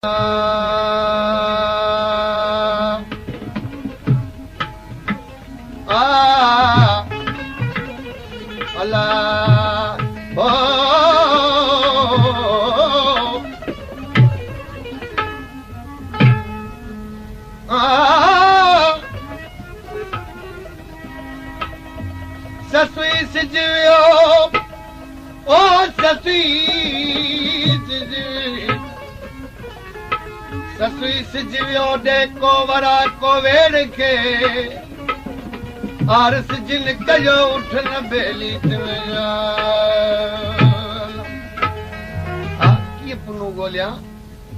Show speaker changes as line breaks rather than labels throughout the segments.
آ الا او آ سسئي سج ويو او سسئي سج سسئي سج ويو ڏي ڪو ورا ڪو ويڙ کي آرس جن ڪيو اٺ نه ٻيلي تن جا. ها ڪيئن پنهون ڳوليان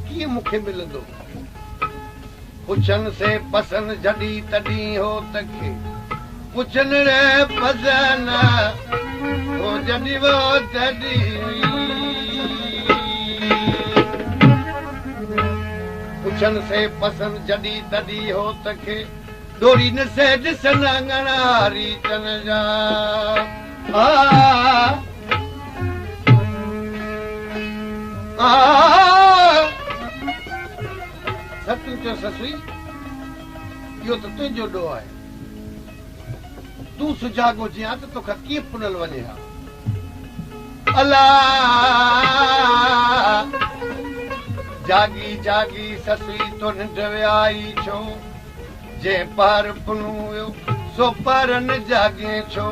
ڪيئن مون کي ملندو. پڇن سي پسن جڏي تڏي هوت کي پڇن ري پسن هو جڏي وو تڏي. پڇن سي پسن جڏي تڏي هوت کي ڏوري نه سي ڏسن اڱڻ آريچن جا. آ آ ستن چيو سسئي اهو ته تنهنجو ڏوهه آهي. تون سجاڳ هجين ها ته توکان ڪيئن پنل وڃي ها. الا! جاڳي جاڳي سسئي تو ننڊ ويائي ڇو؟ جنهن پار پنهون ويو سو پار نه جاڳين ڇو؟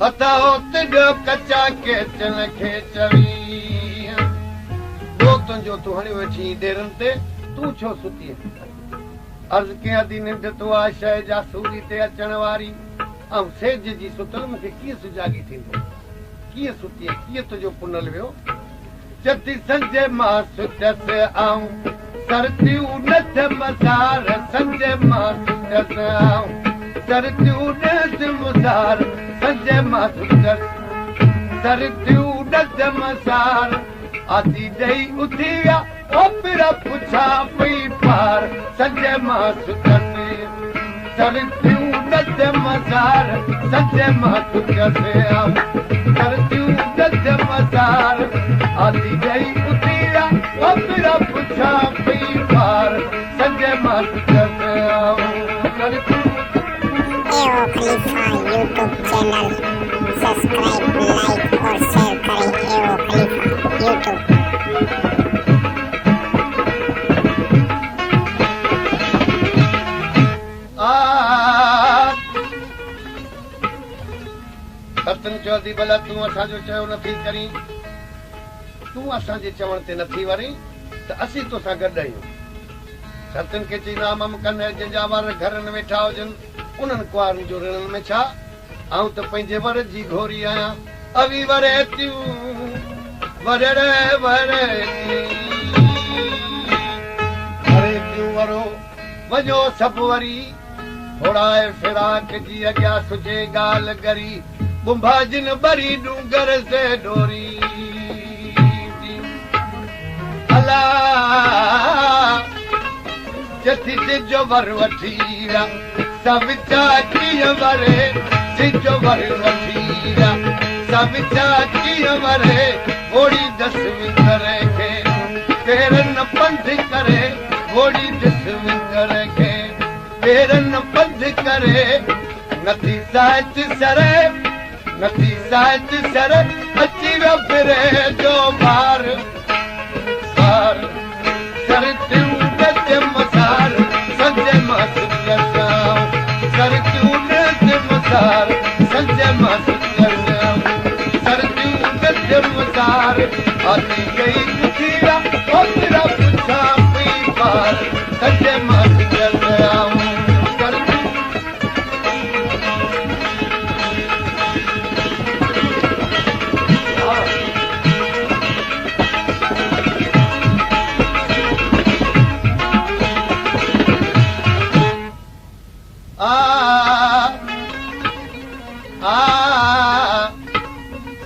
هٿ هوت ڏيو ڪچا ڪيچن کي چوين. ڏوهه تنهنجو تون هڻيو ويٺي ڏيرن تي تون ڇو ستين؟ عرض ڪيان ادي ننڊ تو آ شيء جا سوري تي اچڻ واري. آئون سيج جي ستل مون کي ڪيئن سجاڳي ٿيندو؟ ڪيئن ستين ڪيئن تنهنجو پنل ويو؟ چتي سنجهي مان ستيس آئون سرتيون نه ٿيم سار سنجهي مان ستيس آئون سرتيون نه ٿيم سار سنجهي مان ستيس سرتيون نه ٿيم سار آتي ڏئي اٿي ويا اوپرا پڇان پئي پار سنجهي مان ستيس سرتيون نه ٿيم سار سنجهي مان ستيس آئون سرتيون نه ٿيم سار آتي ڏئي اٿي ويا اوپرا پڇان پئي پار سنجهي مان ستيس آئون سرتيون.
A O Khalifa YouTube channel subscribe like اور شيئر ڪرين اي او خليفه يوٽيوب.
ستن چيو ادي ڀلا تون اسان جو چيو نٿي ڪرين، تون اسان جي چوڻ تي نٿي ورين ته اسين توسان گڏ آهيون. ستن کي چئي ناممڪن هي جنهن جا ور گهرن ويٺا هجن، انهن ڪنوارن جو رڻن ۾ ڇا؟ آئون ته پنهنجي ور جي گهوري آهيان. اوي وريتيون ورڙي وريتيون وريتيون ورو وڃو سڀ وري ڦوڙائي فراق جي اڳيان سجهي ڳالهه ڳري ٻنڀا جن ٻري ڏونگر سي ڏوري الا چٿي سج ور وٺي ويا سڀ چاچيء وري سج ور وٺي ويا سڀ چاچيء وري گهوڙي دس وندر کي پيرن پنڌ ڪري گهوڙي دس وندر کي پيرن پنڌ ڪري نٿي ساچ سري نٿي ساچ سري اچي ويو ڦري جو بار بار سرتيون ڏتم سار سنجهه مان ستيس آئون سرتيون ڏتم سار سنجهه مان ستيس آئون سرتيون ڏتم سار آتي گئي اٿي ويا اوترا پڇان پئي پار سنجهه مان ستيس آئون سرتيون.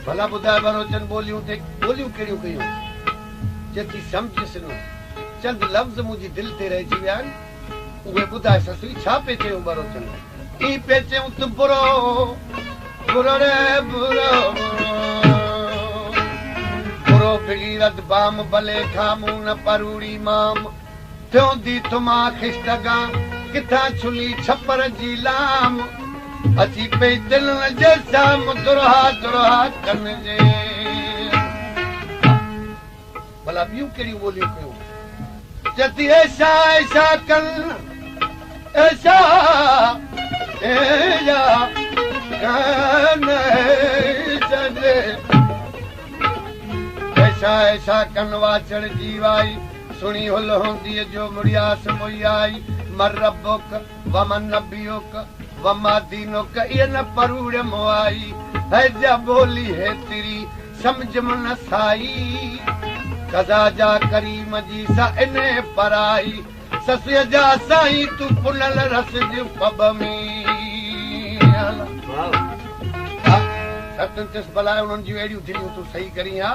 ڀلا ٻڌاء ٻروچن ٻوليون تي ٻوليون ڪهڙيون ڪيون؟ چي ٿي سمجهيس نه. چند لفظ منهنجي دل تي رهجي ويا آهن. اهي ٻڌاء سسئي ڇا پئي چيون ٻروچن؟ ائين پئي چيون ته برو برو ري برو برو برو بگيرد بام بلي کان مون نه پروڙي مام. ٿيو ديت مان خشتگان ڪٿان ڇلي ڇپر جي لام. اچي پئي دلن جي سام درها درها ڪن جي. ڀلا ٻيون ڪهڙيون ٻوليون ڪيون؟ چئي ٿي ايشا ايشا ڪن ايشا ايشا ڪن ايشا جي. ايشا ايشا ڪن واچڙ جي وائي سڻي هل هونديء جو مڙياس موئي آئي من ربک ومن نبيک وما دينک ايء نه پروڙيم وائي هي جا ٻولي هيتري سمجهيم نه سائي قضا جا ڪريم جي سا انهي پرائي سسئيء جا سائين تون پنهل رسج پٻ ۾. ها سرتين چيس ڀلا انهن جون اهڙيون دليون تون صحيح ڪرين ها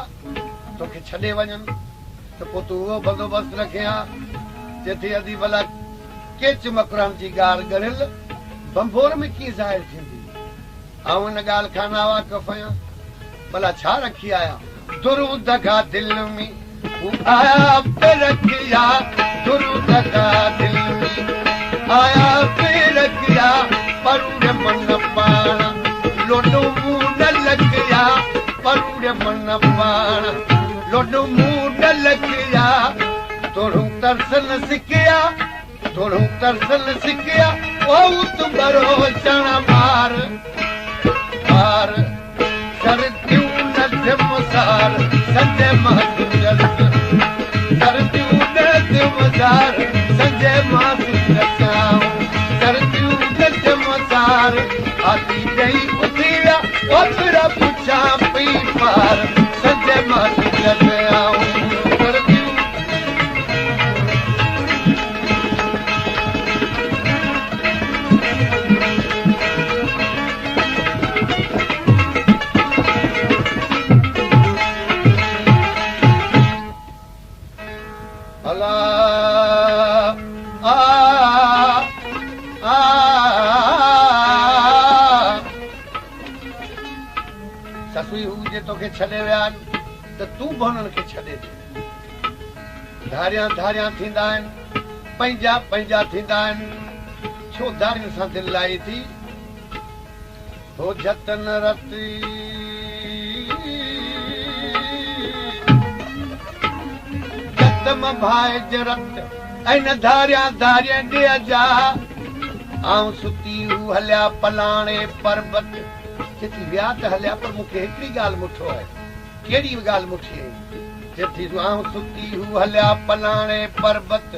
توکي ڇڏي وڃن ته پوء تون اهو بندوبست رکين ها. چئي ٿي ادي ڀلا ڪيچ مڪران جي ڳار ڳڙهيل ڀنڀور ۾ ڪيئن ظاهر ٿيندي؟ آئون ان ڳالهه کان ناواقف آهيان. ڀلا ڇا رکي آيا؟ درون دغا دل ۾ هو آيا پي رکيا درون دغا دل ۾ آيا پي رکيا پروڙيم نه پاڻ لوڏو مون نه لکيا پروڙيم نه پاڻ لوڏو مون نه لکيا توڙون ترس نه سکيا توڙون ترس نه سکيا اوت ٻروچڻ مار مار سرتيون نه ٿيم سار سنجهه مان سجس سرتيون نه ٿيم سار سنجهه مان سجس سرتيون نه ٿيم سار آتي ڏئي اٿي ويا اوترا پڇان پئي پار سنجهه مان سجس سرتيون الا آ آ سسئي هو جي توکي ڇڏي ويا آهن ته تون به هنن کي ڇڏي ڏي. ڌاريان ڌاريان ٿيندا آهن، پنهنجا پنهنجا ٿيندا آهن. ڇو ڌارين سان دل لائي ٿي؟ هو جتن رت جت م ڀائج رت ۽ نه ڌاريان ڌارين ڏيهه جا. آئون ستي هو هليا پلاڻي پربت. چئي ٿي ويا ته هليا پر مون کي هڪڙي ڳالهه مٺو آهي. ڪهڙي ڳالهه مٺي آهي؟ چئي ٿي آئون ستي هو هليا پلاڻي پربت.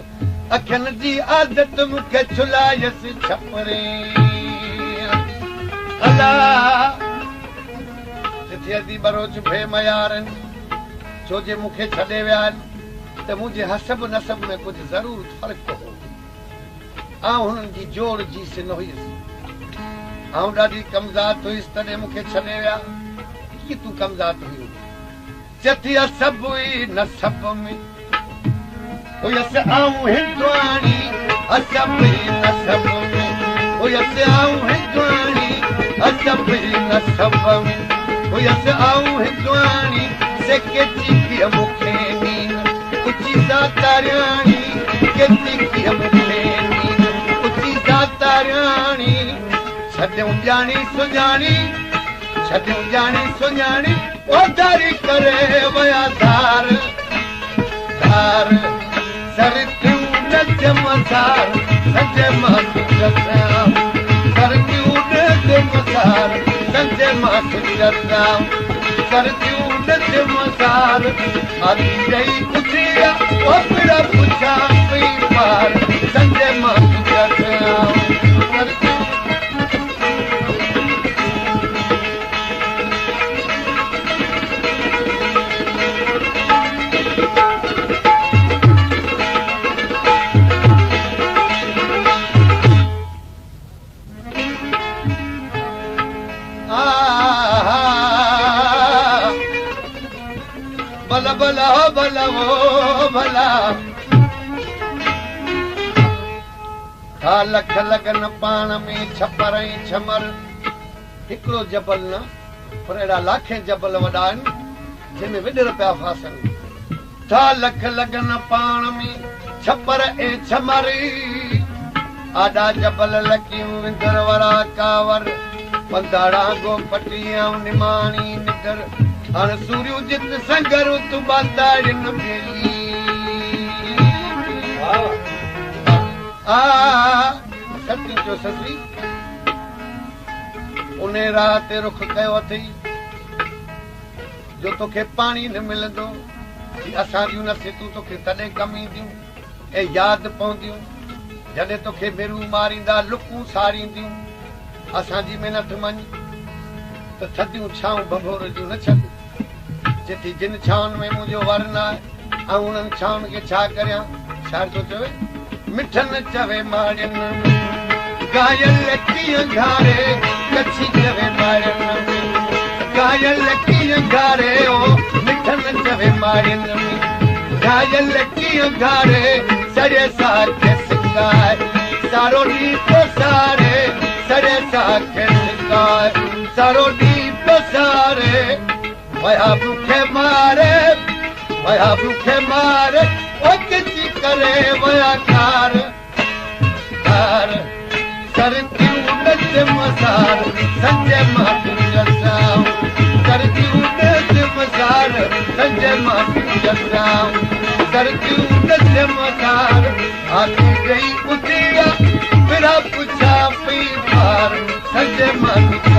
اکين جي عادت مون کي ڇلايس ڇپرين. الا! چئي ٿي ادي ٻروچ بي ميار آهن، ڇو جي مون کي ڇڏي ويا آهن ته منهنجي حسب نسب ۾ ڪجهه ضرور فرق هو. آئون هنن جي جوڙ جيس نه هيس. آئون ڏاڍي ڪمذات هيس تڏهن مون کي ڇڏي ويا. ڪيئن تون ڪمذات هئين؟ چئي ٿي حسب ئي نسب ۾ هيس آئون هندواڻي حسب ئي نسب ۾ هيس آئون هندواڻي حسب ئي نسب ۾ هيس آئون هندواڻي سي ڪيچي ڪيئن مون کي نين اچي ذات آرياڻي ڪيچي ڪيئن مون کي نين اچي ذات آرياڻي ڇڏيون ڄاڻي سڃاڻي ڇڏيون ڄاڻي سڃاڻي اوڌاري ڪري ويا ڌار ڌار سرتيون نه ٿيم سار سنجهه مان سجس سرتيون نه ٿيم سار سنجهه مان سجس سرتيون نه ٿيم سار آتي ڏئي اٿي ويا اوپرا پڇان پئي پار سنجهه مان سجس سرتيون ڀلا ڀلا ڀلا ڀلا ٿا لک لڳن پاڻ ۾ ڇپر ۽ ڇمر. هڪڙو جبل نه پر اهڙا لاکين جبل وڏا آهن جنهن ۾ وڏر پيا ڦاسن. ٿا لک لڳن پاڻ ۾، ڇپر ۽ ڇمر. آڏا جبل لڪيون وندر ورا ڪاور، پنڌاڙانگو پٽي آئون نماڻي نڊر. هاڻ سوريون جت سنگر ات ٻاتاڙين ٻيلي. آ سچ چيو سسئي، انهي راهه تي رخ ڪيو اٿئي. جو توکي پاڻي نه ملندو، جي اسان جون نصيحتون توکي تڏهن ڪم اينديون ۽ ياد پونديون، جڏهن توکي ميرون ماريندا، لڪون ساڙينديون. اسان جي منٿ مڃ ته ٿڌيون ڇانون ڀنڀور جون نه ڇڏ. چي ٿي، جن ڇانون ۾ منهنجو ور نه آهي، آئون انهن ڇانون کي ڇا ڪريان؟ شاعر ٿو چوي. مٺن چوي ماڙين ۾، گهايل ڪيئن گهاري، ڪڇي چوي ماڙين ۾، گهايل ڪيئن گهاري، او مٺن چوي ماڙين ۾، گهايل ڪيئن گهاري، سڙي ساهه کي سڪائي، سارو ڏينهن پيو ساڙي، سڙي ساهه کي سڪائي، سارو ڏينهن پيو ساڙي. ويا مون کي ماري، ويا مون کي ماري، او ڪچي ڪري ويا ڪار ڪار، سرتيون نچ مزار سنجي مان تنهنجا سائون، سرتيون نچ مزار سنجي مان تنهنجا سائون، سرتيون نچ مزار آکي ڏئي اٿيا، ڦرا پڇا پئي پار سنجي مان.